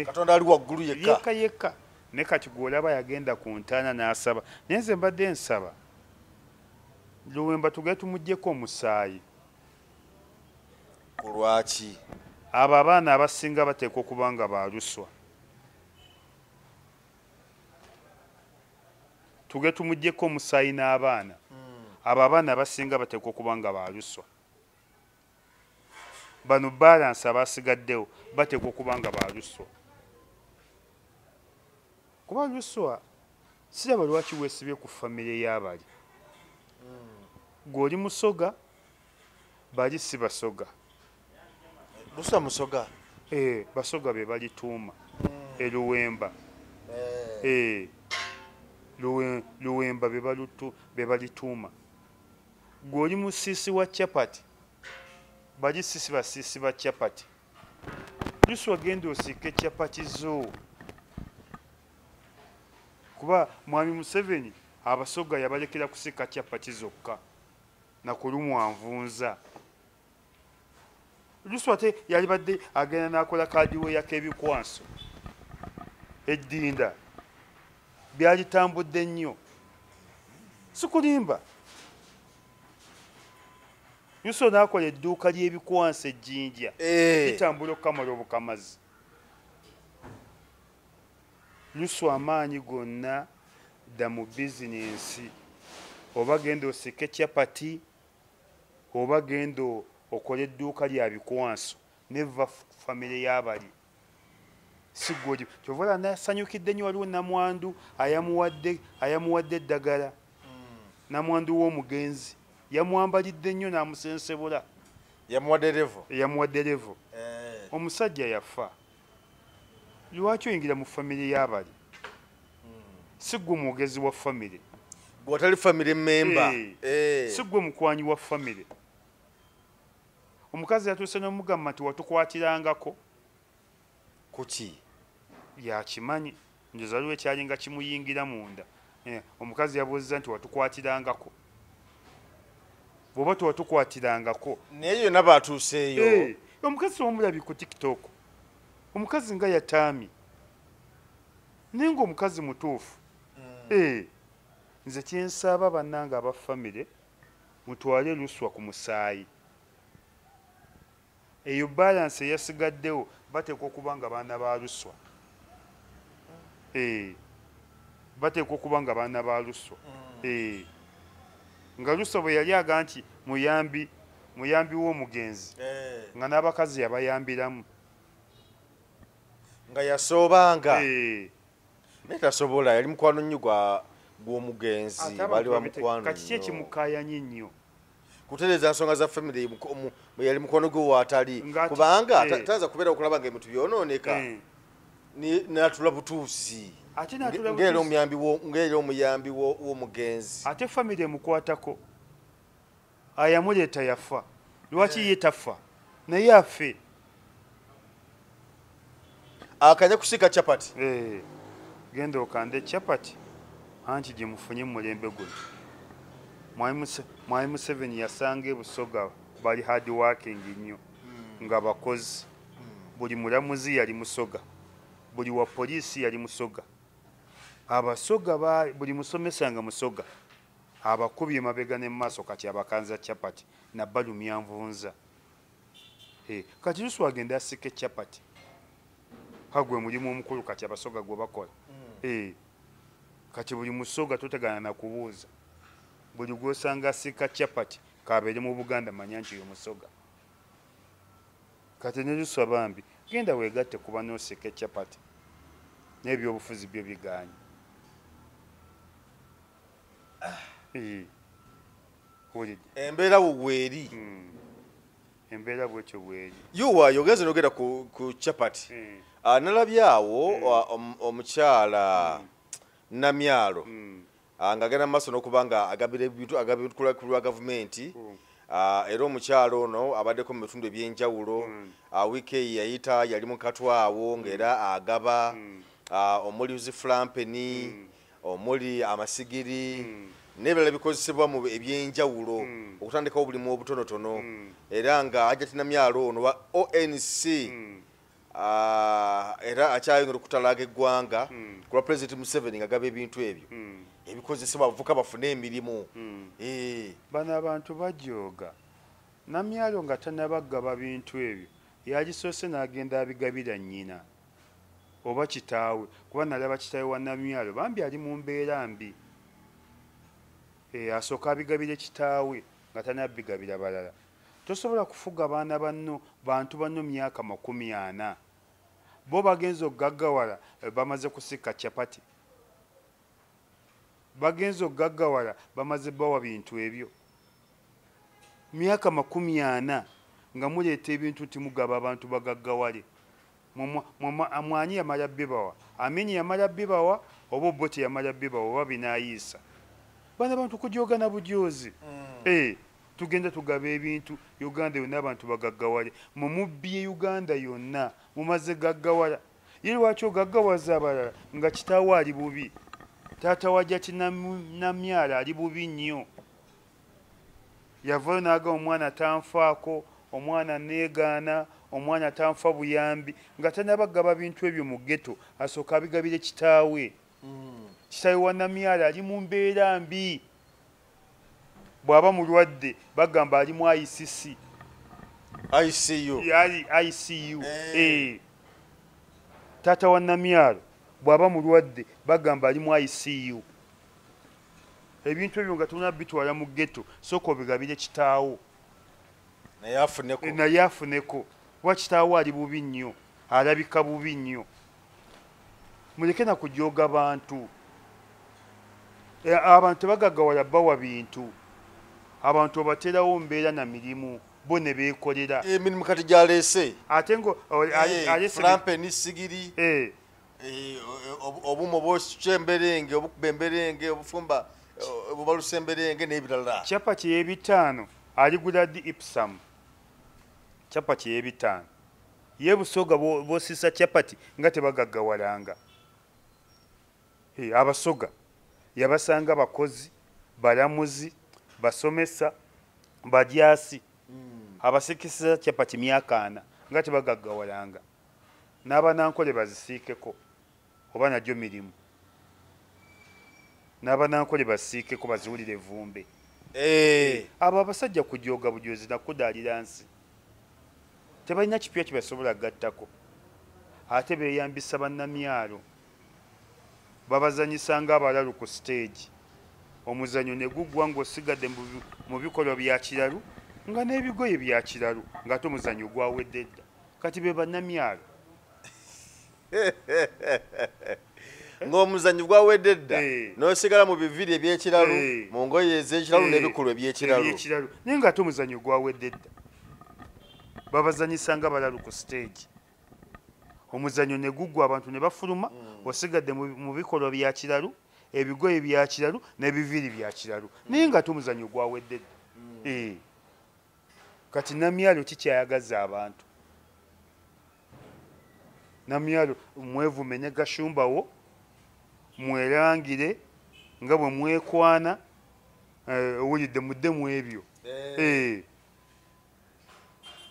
Katonda ali waggulu yekka. Yekka yekka. Ne kati gw'olaba yagenda ku ntaana n'asaba. Naye nze mbadde nsaba Luwemba tugende tumuggyeko omusaayi. Ku lwaki? Abo abaana abasinga bateekwa okuba nga ba Luswa. Tugende tumuggyeko omusaayi n'abaana. Abo abaana abasinga bateekwa okuba nga ba Luswa. Bano balansi abasigaddewo bateekwa okuba nga ba Luswa. Kuba Luswa siraba lwaki weesibye ku famire y'abali. Gw'oli Musoga, bali si Basoga. Luswa Musoga? Basoga be balituuma Eluwemba. Luwemba be balituuma. Gw'oli musiisi wa chapati, bali sisi basiisi ba chapati. Luswa genda osiike chapati zo. Kuba Mwami Museveni Abasoga yabalekera kusika kyapati zokka na kulumwa nvunza. Luswa ate yalibadde agenda n'akola kaadiwe yak'ebikwanso eddinda byalitambudde nnyo, sikulimba. Luswa n'akola edduuka ly'ebikwanso ejjinja litambula okukamala obukamazi. Luswa amaanyi gonna dda mu bizinensi, oba genda osike kyapati oba genda okole edduuka lya bikwanso neva famire y'abali sigoli. Kyova nasanyukidde nnyo, waliwo namwandu ayamuwadde eddagala, namwandu w'omugenzi yamwambalidde nnyo n'amusensebula, yamuwadde levo. Omusajja yafa, lwaki oyingira mu famire y'abali? Si ggwe mwogezi wa famire, gwatali famire member, si ggwe mukwanyi wa famire. Omukazi yatuuse n'omugamba nti watukwatirangako kuki, yakimanyi njoza waliwo ekyalinga kimuyingira munda. Omukazi yabuuzizza nti watukwatirangako, bw'oba tewatuukwatirangako naye yonna baatuuseeyo. Omukazi wamulabi ku TikTok, omukazi nga yataamye naye ng'omukazi mutuufu. Nze kyensaba bannange aba famire mutwale Luswa ku musaayi. Eyo balance eyasigaddewo bateekwa okuba nga baana ba Luswa. Bateekwa okuba nga baana ba Luswa. Nga Luswa bwe yali aga nti muyambi w'omugenzi, nga n'abakazi yabayambiramu, nga yasoobanga. Naye tasobola, yali mukwano nnyo gw'omugenzi, bali wa mukwano. Kati ki ekimukaayanye nnyo? Kutereeza nsonga za famire, yali mukwano gwe waatali, kubanga tayinza kubeera okulaba nga ebintu byonooneka n'atula butuusi ng'era omuyambi w'omugenzi. Ate famire emukwatako, ayamuleeta yafa, lwaki ye tafa naye afe? Akanya kusika chapati. Genda okande chapati anti gye mufunye mu mulembe guno. Mwami Museveni yasanga ebusoga bali hard working nnyo nga bakozi. Buli mulamuzi yali musoga, buli wa poliisi yali musoga, abasoga buli musomesa nga musoga, abakubye mabega ne maaso. Kati abakanza chapati nabalumya nvunza. Kati Luswa agenda asike chapati kagwe mulimu omukulu kati abasoga gwe bakola. Kati buli musoga totegana na kubuuza, buli gw'osanga asika chapati kabeere mu Buganda manya nti oyo musoga. Kati ne Luswa bambi genda weegatte kuba n'osika chapati n'ebyobufuzi byo bigaanye. Embeera bweri, embeera bwetyo bweri. Yuwa yogeze nogenda ku chapati. Nalabye awo omukyala Namyalo ng'agenda mu maaso n'okuba nga agabira ebintu ku lwa gavumenti. Era omukyala ono abaddeko mu bitundu ebyenjawulo. Wiiki eyo yayita yali mu Katwawo ng'era agaba omuli zifulampeni, omuli amasigiri n'ebirala bikozesebwa mu ebyenjawulo okutandikawo obulimu obutonotono. Era nga Hajjati Namyalo ono wa ONC era akyayongera okutalaaga eggwanga ku lwa Pulezidenti Museveni ng'agaba ebintu ebyo ebikozesebwa abavubuka bafune emirimu. Bano abantu bajooga. Namyalo nga tannabagaba bintu ebyo yalisoose n'agenda abigabira nnyina oba kitaawe, kuba nalaba kitaawe wa Namyalo bambi ali mu mbeera mbi. Asooka abigabire kitaawe nga tannabigabira balala. Tosobola kufuga baana banno, bantu banno myaka 40, bo bagenze okugaggawala bamaze kusika chapati, bagenze okugaggawala bamaze bawa bintu ebyo. Myaka 40 nga muleeta ebintu nti mugaba abantu bagaggawale. Mwani yamala bibawa? Amini yamala bibawa oba Obote yamala bibawa oba binaayiisa? Bano abantu kujooga na bujoozi. Tugenda tugaba ebintu Uganda yonna abantu bagaggawale. Mumubbye Uganda yonna mumaze gaggawala. Ye lwaki ogaggawaza abalala nga kitaawe ali bubi? Taata wa Hajati Namyalo ali bubi nnyo. Yavayo n'aga omwana tanfaako, omwana neegaana, omwana tanfa buyambi, nga tannabagaba bintu ebyo mu ghetto, asooka abigabire kitaawe. Kitaawe wa Namyalo ali mu mbeera mbi. Bw'aba mulwadde bagamba ali mu ICC. ICU. Ali ICU. Taata wa Namyalo bw'aba mulwadde bagamba ali mu ICU. Ebintu ebyo nga tonnabitwala mu ghetto, sooka obigabire kitaawo. Naye afuneko. Naye afuneko. Kuba kitaawo ali bubi nnyo, alabika bubi nnyo. Muleke na kujooga bantu. Abantu tebagaggawala bawa bintu. Abantu obateerawo mbeera na mirimu, bo ne beekolera. Emirimu kati gy'aleese. Ate ngo aleese Flampe sigiri. Obumo bw'okya emberenge, obukuba emberenge, obufumba obubalusa emberenge n'ebirala. Chapati y'ebitaano aligula ddi Ipsum. Chapati y'ebitaano. Ye Busoga bw'osisa chapati nga tebagaggawalanga. Abasoga yabasanga bakozi, balamuzi, basomesa, badyasi. Abasikisiza chapati myaka ana nga tebagaggawalanga. N'abanankole bazisiikeko oba nagyo mirimu. N'abanankole basiikeko baziwulire evvumbe. Abo abasajja kujooga bujozi na kudaalira nsi. Tebalina kipya kye basobola kugattako. Ate beeyambisa bannamyalo. Babazanyisa ng'abalalu ku siteegi. Omuzannyo ne guggwa ng'osigadde mu bikolwa bya kiralu nga n'ebigoye bya kiralu ng'ate omuzannyo gwawedde dda. Kati be bannamyalo. Ng'omuzannyo gwawedde dda n'osigala mu biviri eby'ekiralu, mu ngoye ez'ekiralu n'ebikolwa eby'ekiralu. Naye ng'ate omuzannyo gwawedde dda. Babazanyisa nga balalu ku siteegi. Omuzannyo ne guggwa abantu ne bafuluma, osigadde mu bikolwa bya kiralu, ebigoye bya kiralu n'ebiviiri bya kiralu. Naye ng'ate omuzannyo gwawedde dda. Kati Namyalo kikyayagaza abantu. Namyalo mwevume ne Gashumbawo, mwerangire nga bwe mwekwana, owulidde mudde mu ebyo.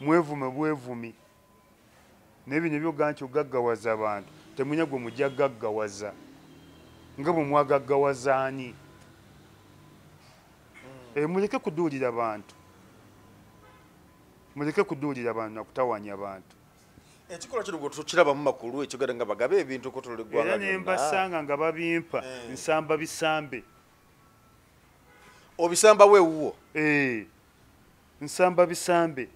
Mwevume bwevumi. N'ebino ebyoga nti ogaggawaza abantu, temulina gwe mujja gaggawaza. Nga bwe mwagaggawaza ani? Muleke kuduulira bantu. Muleke kuduulira bantu na kutawaanya bantu. Ekikolwa kino gwe tukiraba mu makulu ekigenda nga bagabe ebintu okutula eggwanga Era ne mbasanga nga babimpa, nsamba bisambe. Obisamba weewuwo? Nsamba bisambe.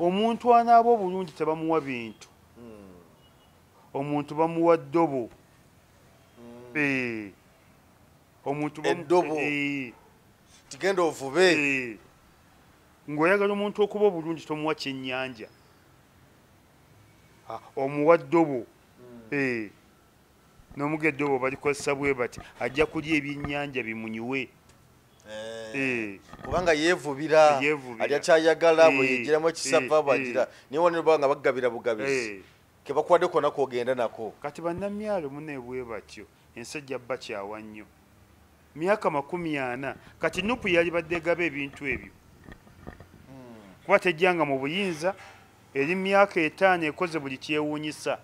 Omuntu anaaba obulungi tebamuwa bintu. Omuntu bamuwa ddobo. Omuntu eddobo. Tigenda ovube. Ng'oyagala omuntu okuba obulungi tomuwa kyennyanja. Omuwa ddobo. N'omuga eddobo balikozesa bwe bati, ajja kulya ebyennyanja bimunyiwe. Kubanga yeevubira, alya kyayagala, bwe yeegiramu ekisava bw'agira. Naye wano baba nga bagabira bugabizi. Ke bakuwadde konna k'ogenda nako. Kati bannamyalo munne bwe batyo, ensi ejja bakyawa nnyo. Myaka 40, kati Nupu yalibadde egaba ebintu ebyo. Kuba tejjanga mu buyinza, eri myaka 5 ekoze buli kyewuunyisa.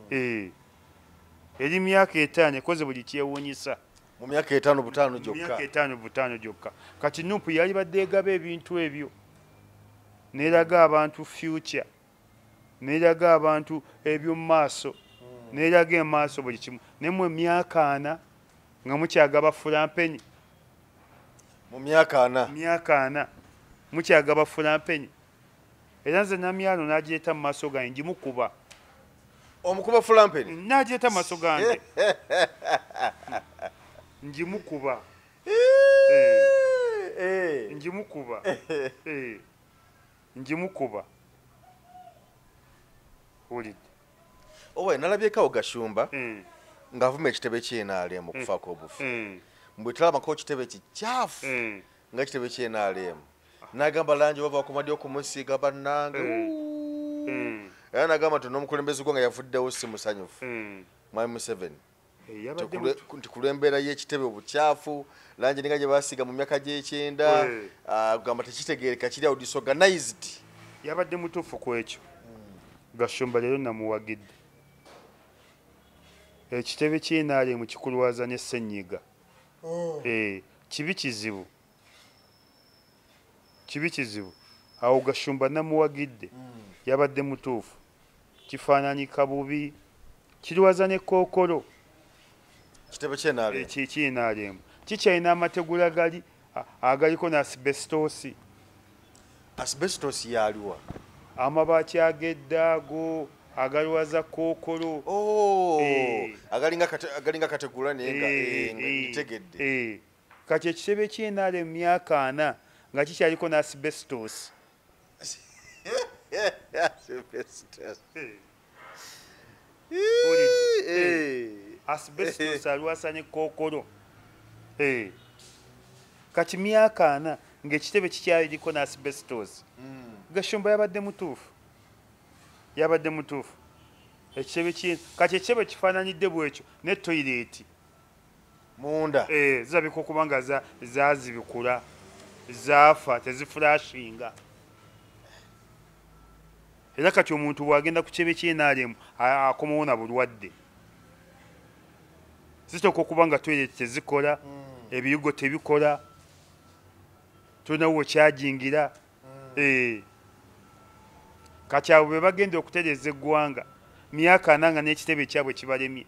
Eri myaka 5 ekoze buli kyewuunyisa. Mu myaka 5 butaano gyokka. Mu myaka 5 butaano gyokka. Kati Nupu yalibadde egaba ebintu ebyo. N'eraga abantu future. N'eraga abantu eby'omu maaso. N'eraga emaaso buli kimu. Ne mu myaka 4 nga mukyagaba fulampenyi. Mu myaka 4. Myaka 4 mukyagaba fulampenyi. Era nze Namyalo n'agyeta mu maaso gange ngimukuba. Omukuba fulampenyi? N'agyeta mu maaso gange. Ngimukuba. Ngimukuba. Ngimukuba. Owulidde. Owe nalabyeko Gashumba ng'avuma ekitebe ky'NRM okufaako obufu. Mbwe talabako kitebe kikyafu nga kitebe ky'NRM. N'agamba langi bava bakomadde okumusiiga bannange. Era n'agamba nti n'omukulembeze gw'eggwanga yavuddewo si musanyufu. Mwami Museveni. Nti kulw'embeera y'ekitebe obukyafu, langi ninga gye basiiga mu myaka gy'ekyenda, gamba tekitegeereka, kiri awo disorganized. Yabadde mutuufu ku ekyo. Gashumba leero namuwagidde. Ekitebe ky'NRM kikulwaza ne ssenyiga. Kibi kizibu. Kibi kizibu. Awo Gashumba namuwagidde. Yabadde mutuufu. Kifaananyika bubi. Kirwaza ne kookolo. Kitebe ky'NRM. Ky'NRM. Kikyalina amategula gali agaliko na asbestos. Asbestos yaliwa? Amabaati ag'edda ago agalwaza kookolo. Agalinga kategula naye nga ntegedde. Kati ekitebe ky'NRM myaka 4 nga kikyaliko na asbestos. Asbestos. Asbestos alwasa ne kookolo. Kati myaka 4 ng'ekitebe kikyaliko na asbestos. Gashumba yabadde mutuufu. Yabadde mutuufu. Ekitebe kati ekitebe kifaananidde bwekyo ne toyireeti. Munda. Zirabika okuba nga zaazibikula, zaafa, teziflashinga. Era kati omuntu bw'agenda ku kitebe ky'NRM akomawo na bulwadde. Zitooka okuba nga toyireeti tezikola, ebiyigo tebikola, tolina w'okyajingira. Kati abo be bagenda okutereeza eggwanga myaka 4 nga n'ekitebe kyabwe kibalemye.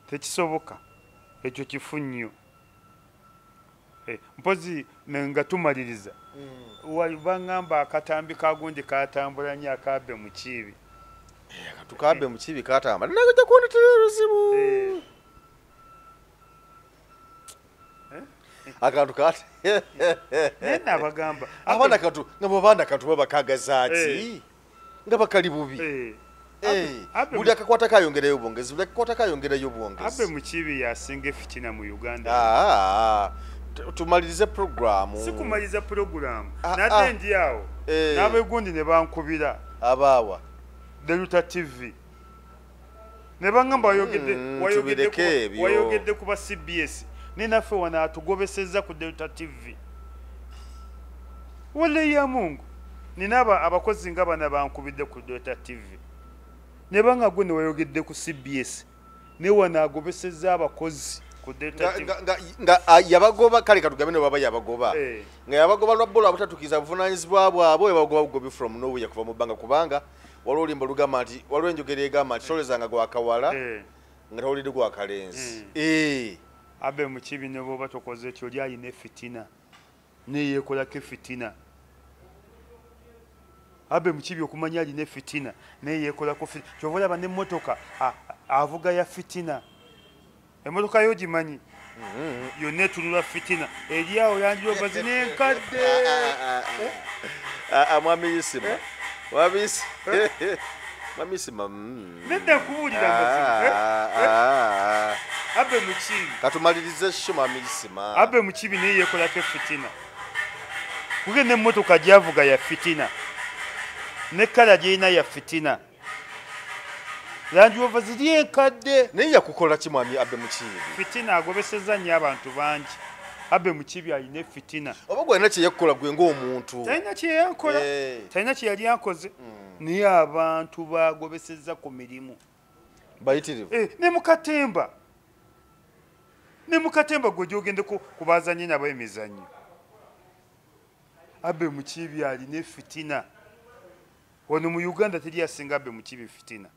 Tekisoboka. Ekyo kifu nnyo. Mpozi nga tumaliriza. Bangamba akatambi kagundi katambula nnyo akabe mu kibi. Akatukabe mu kibi katambula. Nakujja kuwonetera obuzibu. Akantu kati. Nena abagamba. Abaana katu nga bw'abaana katu baba kagazaaki. Nga bakali bubi. Buli akakwata kayongerayo bwongezi, buli akakwata kayongerayo bwongezi. Abe Mukiibi yasinga efitina mu Uganda. Tumalirize programu. Si kumaliriza programu. Nate ndi awo. N'abegundi ne bankubira. Abaawa. Delta TV. Ne bangamba wayogedde kuba CBS. Ninaffe wano atugobesezza ku Delta TV. Wale ya Mungu. Nina abakozi nga bana bankubidde ku Delta TV. Ne banga gwe ne wayogedde ku CBS. Ne wano agobesezza abakozi ku Delta TV. Nga yabagoba kale katugambe ne baba yabagoba. Nga yabagoba lwa bbola abutatukiza buvunaanyizibwa bwabwe yabagoba bugobi from nowhere kuva mu bbanga kubanga waliwo oluyimba olugamba nti waliwo enjogera egamba nti tolezanga gwa kawala nga tawulidde gwa kalenzi. Abe Mukiibi ne bw'oba tokoze ekyo oli alina efitina. Neyeekolako efitina. Abe Mukiibi okumanya alina efitina neyeekolako fitina. Ky'ova olaba n'emmotoka avuga ya fitina. Emmotoka yo gimanyi. Yonna etunula fitina. Eri awo Land Rover n'enkadde. Mwami Isima. Mwami Isima. Nedda nkubuulira amazima. Abe Mukiibi. Katumalirize sho Mwami Isima. Abe Mukiibi naye yeekolako efitina. Kuge n'emmotoka gy'avuga ya fitina. Ne kkala gy'erina ya fitina. Land Rover ziri enkadde. Naye yakukola ki Mwami Abe Mukiibi? Fitina agobesezza nnyo abantu bangi. Abe Mukiibi alina efitina. Oba gwe alina kye yakukola gwe ng'omuntu. Talina kye yankola. Talina kye yali yankoze. Naye abantu bagobesezza ku mirimu. Bayitirivu. Ne mu katemba. Ne mu katemba gwe gy'ogende ku bazannyi nabo emizannyo. Abe Mukiibi alina efitina. Wano mu Uganda teri asinga Abe Mukiibi fitina.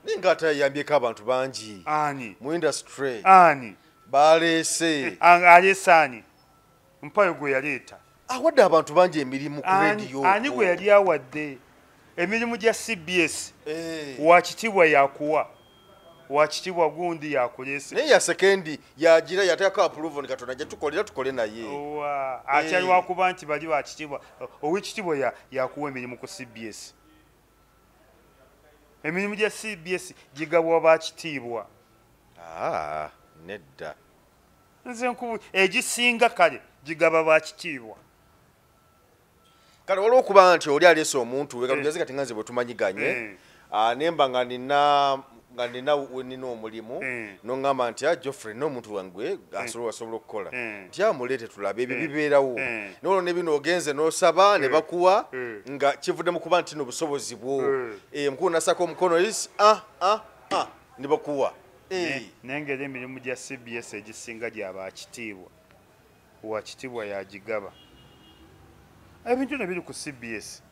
Naye ng'ate yayambyeko abantu bangi. Ani? Mu industry. Ani? Baleese. Aleese ani? Mpayo gwe yaleeta. Awadde abantu bangi emirimu ku radio. Ani gwe yali awadde? Emirimu gya CBS. Wakitiibwa yakuwa. Wakitiibwa gundi yakuleese. Naye ya sekendi yagira yateekako approval Katonda ajja tukolera tukole naye. Akyali wakuba nti bali wakitiibwa. Owekitiibwa yakuwa emirimu ku CBS. Emirimu gya CBS gigabwa bakitiibwa. Nedda. Nze nkubu egisinga kale gigaba bakitiibwa. Kale waliwo okuba nti oli aleese omuntu we katugeze kati nga nze bwe tumanyiganye. Nemba nga nina nga nina omulimu n'oŋŋamba nti Geoffrey n'omuntu wange asobola okukola nti amuleete tulabe ebyo bibeerawo n'olwo ne bino ogenze n'osaba ne bakuwa nga kivudde mu kuba nti n'obusobozi bwo mukulu nasako omukono ne bakuwa. Nengeri emirimu gya CBS egisinga gyabakitiibwa wakitiibwa yagigaba ebintu ne biri ku CBS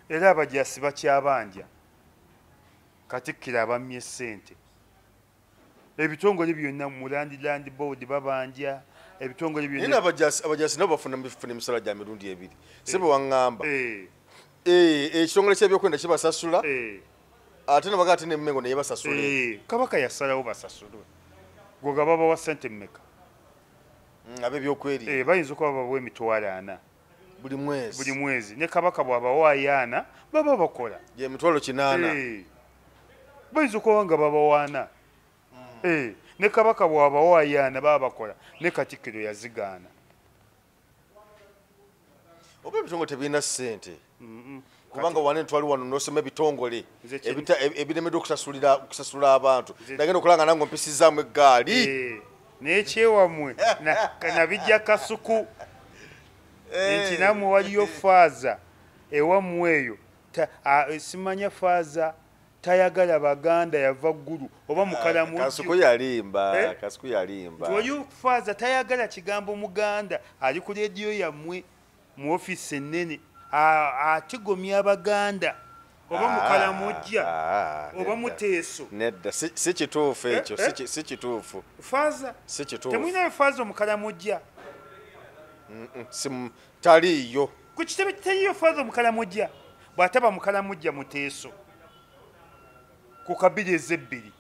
era abajasi bakyabanja Katikkiro abammye ssente ebitongole byonna mu land board babanja ebitongole byonna nina abajasi nabo bafuna emisala gya mirundi ebiri sebe waŋŋamba ekitongole ky'ebyokwenda kibasasula ate ne bagati ne Mmengo naye basasule Kabaka yasalawo basasulwe gwe nga babawa ssente mmeka ab'ebyokwerinda bayinza okuba babawa 400 buli mwezi ne Kabaka bw'abawa 400 baba bakola gye 800 bayinza okuba nga babawaana ne Kabaka bw'abawa 400 baba bakola ne Katikkiro yazigaana. Oba ebitongole tebirina ssente kubanga wane twali wano n'osoma ebitongole ebiremeddwa okusasula abantu nagenda okulanga nange ompisizaamu eggaali n'ekyewammwe nabijja Kasuku nti nammwe waliyo faaza ewammwe eyo simanya faaza tayagala Baganda yava Ggulu oba Mukalamu. Kasuku yalimba Kasuku yalimba waliyo faaza tayagala kigambo Muganda ali ku leediyo yammwe mu ofiisi ennene atigomya Abaganda oba Mukalamojja oba Muteeso. Nedda si kituufu ekyo si kituufu faaza si kituufu temulinayo faaza Omukalamojja taliiyo ku kitebe teriiyo faaza Omukalamojja bw'ataba Mukalamojja Muteeso ku kabiri ezebbiri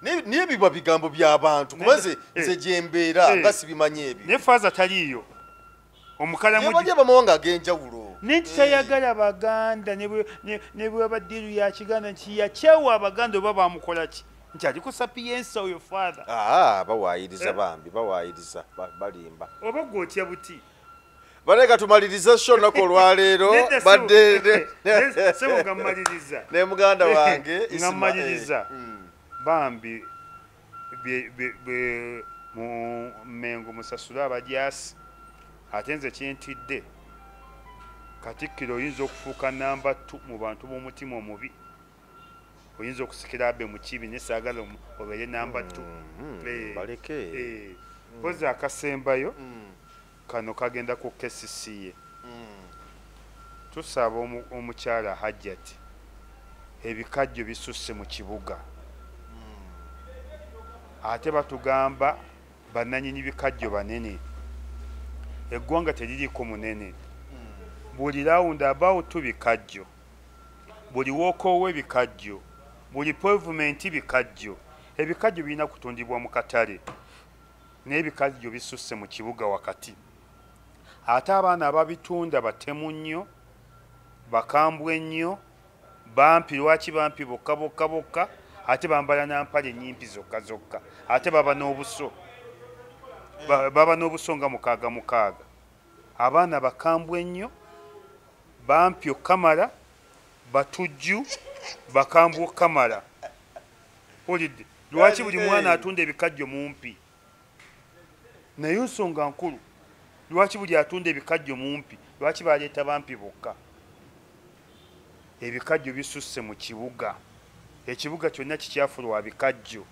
naye biba bigambo by'abantu kuba nze gye mbeera nga sibimanyi ebyo naye faaza taliiyo Omukalamojja bamawanga ag'enjawulo nti tayagala Baganda ne bweba ddiiru ya Kiganda nti yakyawa Abaganda oba bamukola ki nti ali ku Sapiensa oyo father. Bawaayiriza bambi bawaayiriza balimba oba gwe otya buti baleka tumalirize sho olunaku olwaleero badde sebo nga mmaliriza ne muganda wange nga mmaliriza bambi mu Mmengo musasule abajaasi ate nze kyentidde Katikkiro oyinza okufuuka namba 2 mu bantu b'omutima omubi oyinza okusikira Abe Mukiibi ne saagala obeere namba 2 baleke mpozi akasembayo kano kagenda ku KCCA tusaba omukyala Hajjati ebikajjo bisusse mu kibuga ate batugamba bannannyini bikajjo banene eggwanga teririiko munene buli round about bikajjo buli walk-away ebikajjo buli pavement bikajjo ebikajjo birina kutundibwa mu katale n'ebikajjo bisusse mu kibuga wakati ate abaana ababitunda batemu nnyo bakambwe nnyo bampi lwaki bampi bokka bokka bokka ate bambala n'empale nnyimpi zokka zokka ate baba n'obuso baba n'obuso nga 6 6 abaana bakambwe nnyo bampi okkamala batujju bakambwe okkamala olidde lwaki buli mwana atunda ebikajjo mumpi naye nsonga nkulu lwaki buli atunda ebikajjo mumpi lwaki baleeta bampi bokka ebikajjo bisusse mu kibuga ekibuga kyonna kikyafu lwa bikajjo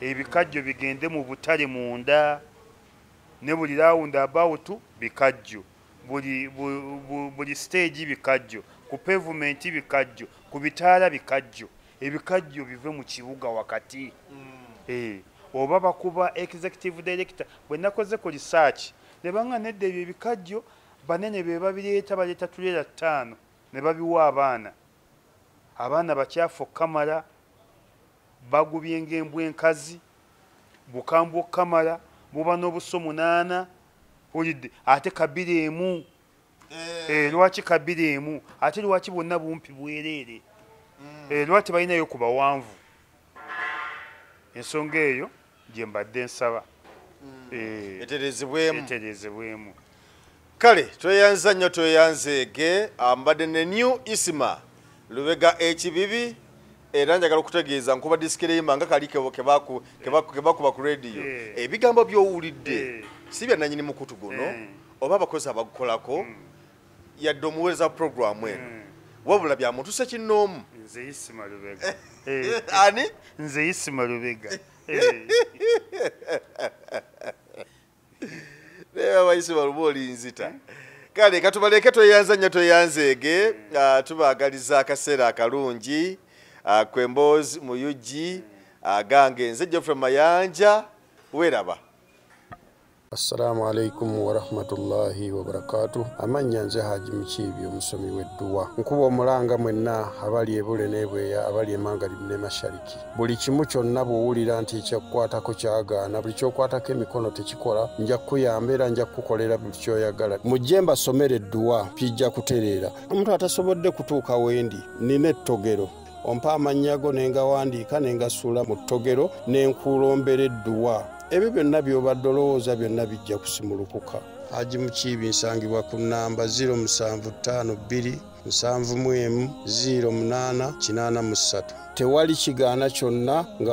ebikajjo bigende mu butale munda ne buli round about bikajjo buli stage bikajjo ku pavement bikajjo ku bitaala bikajjo ebikajjo bive mu kibuga wakati oba bakuba executive director bwe nakoze ku research ne banga nedda ebyo ebikajjo banene be babireeta baleeta tulera 5 ne babiwa abaana abaana bakyafu okkamala bagubye ng'embwa enkazi bukambwe okkamala buba n'obuso 8 olidde ate kabiri emu lwaki kabiri emu ate lwaki bonna bumpi bwereere lwaki balinayo ku bawanvu ensonga eyo gye mbadde nsaba eterezebwemu Kale tweyanza nnyo tweyanzeege mbadde ne New Isma Lubega Ekibibi Era njagala okutegeeza nkuba disclaimer nga kali kebakuba ku radio. Ebigambo by'owulidde si bya nannyini mukutu guno oba abakozi abagukolako yadde omuweereza programu eno, wabula bya muntu ssekinnoomu. Nze Isima Lubega. Ani? Nze Isima Lubega. Naye Isima Lubega olinzita. Kale katubaleke, tweyanza nnyo, tweyanzeege, tubaagaliza akaseera akalungi ku Emboozi mu UG. Gange nze Geoffrey Mayanja, weeraba. Assalamu alaikum warahmatullahi wabarakatuh. Amannya nze Haji Mukiibi, omusomi w'edduwa. Nkuba omulanga mwenna abali ebule n'ebweya, abali emangalibu ne mashariki. Buli kimu kyonna bw'owulira nti ekyakukwatako kyagaana, buli ky'okwatako emikono tekikola, nja kukuyamba era nja kukukolera buli ky'oyagala. Mujje mbasomere edduwa, kijja kutereera. Omuntu atasobodde kutuuka wendi, nina ettogero. Ompa amannya go ne ngawandiika ne ngasuula mu ttogero ne nkulombera edduwa. Ebyo byonna by'obadde olowooza byonna bijja kusimulukuka. Haji Mukiibi nsangibwa ku nnamba 0752 71 08 83. Tewali kigaana kyonna nga